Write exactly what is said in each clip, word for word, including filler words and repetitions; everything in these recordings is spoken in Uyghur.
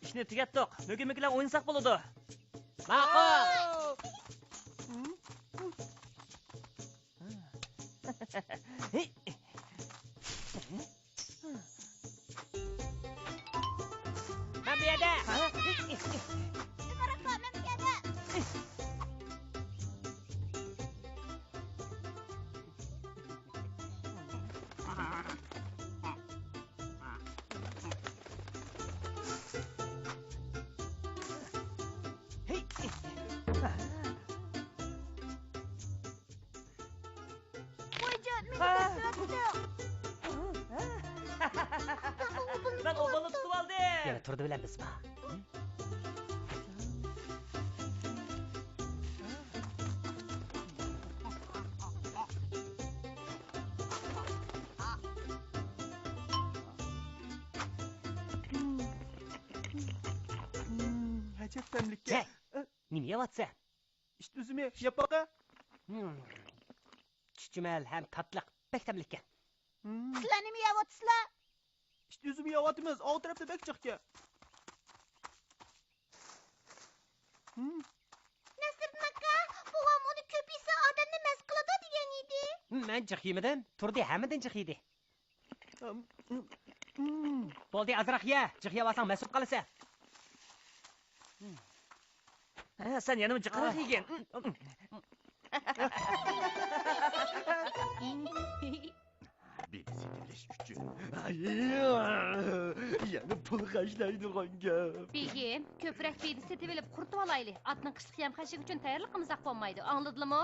ئىشنى تۈگەتتۇق. مۆگە-مۆگىلەر ئوينىساق بولىدۇ. ماقۇل. مەن بۇ يەردە. قاراپ قال، مەن بۇ يەردە. ۋايجان، مېنى دەسسىۋەتتىڭ. مەن ئوبالنى تۇتۇپ ئالدىم. يەنە تۇردى بىلەن بىز بار. ھەجەپ تەملىككەن. نېمە يەۋاتسەن؟ ئىت ئۈزۈمى ياپاقا. چۈچۈمەل ھەم تاتلىق، بەك تەملىككەن. سىلەر نېمە يەۋاتىسىلەر؟ ئىت ئۈزۈمى يەۋاتىمىز، ئاۋۇ تەرەپتە بەك جىقكەن. نەسىردىن ئاكا، بوۋام ئۇنى كۆپ يېسە ئادەمنى مەست قىلىدۇ دېگەن ئىدى. مەن جىق يېمىدىم، تۇردى ھەممىدىن جىق يېدى. بولدى، ئازراق يە، جىق يەۋالساڭ مەست بولۇپ قالىسەن. ھە، سەن يەنىمۇ جىقراق يېگىن. بېدە سېتىۋېلىش ئۈچۈن. يەنە پۇل خەجلەيدىغان گەپ. بېگىم، كۆپرەك بېدە سېتىۋېلىپ قۇرۇتۇۋالايلى. ئاتنىڭ قىشلىق يەم-خەشىكى ئۈچۈن تەييارلىق قىلمىساق بولمايدۇ. ئاڭلىدىلىمۇ؟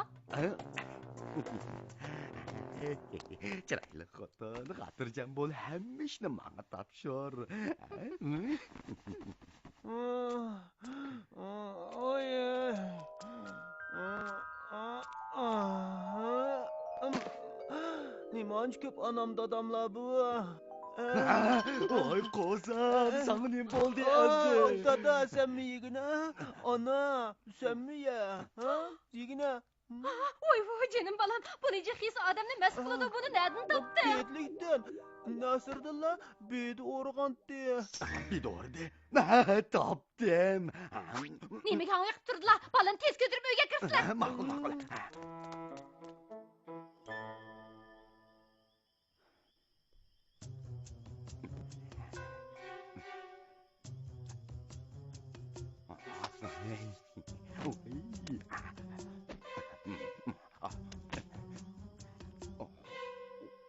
چىرايلىق خوتۇن، خاتىرجەم بول، ھەممە ئىشنى ماڭا تاپشۇر. ئوي. نېمانچە كۆپ ئانام داداملار بۇ؟ ۋاي قوزام، ساڭا نېمە بولدى ئەمدى؟ دادا، سەنمۇ يېگىنە؟ ئانا، سەنمۇ يە، ھە؟ يېگىنە. ۋاي ۋاي، جېنىم بالام، بۇنى جىق يېسە ئادەمنى مەست قىلىدۇ، بۇنى نەدىن تاپتى؟ بېدىلىكتىن. نەسىردىنلا بېدە ئورىغانتى. بېدە ئورىدى؟ ھە، تاپتىم. نېمىگە ھاڭۋېقىپ تۇردىلا؟ بالىنى تېز كۆتۈرۈپ ئۆيگە كىرسىلە. ھە، ماقۇل، ماقۇل.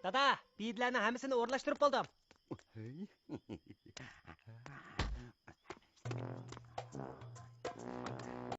دادا، بېدىلەرنىڭ ھەممىسىنى ئورۇنلاشتۇرۇپ بولدۇم.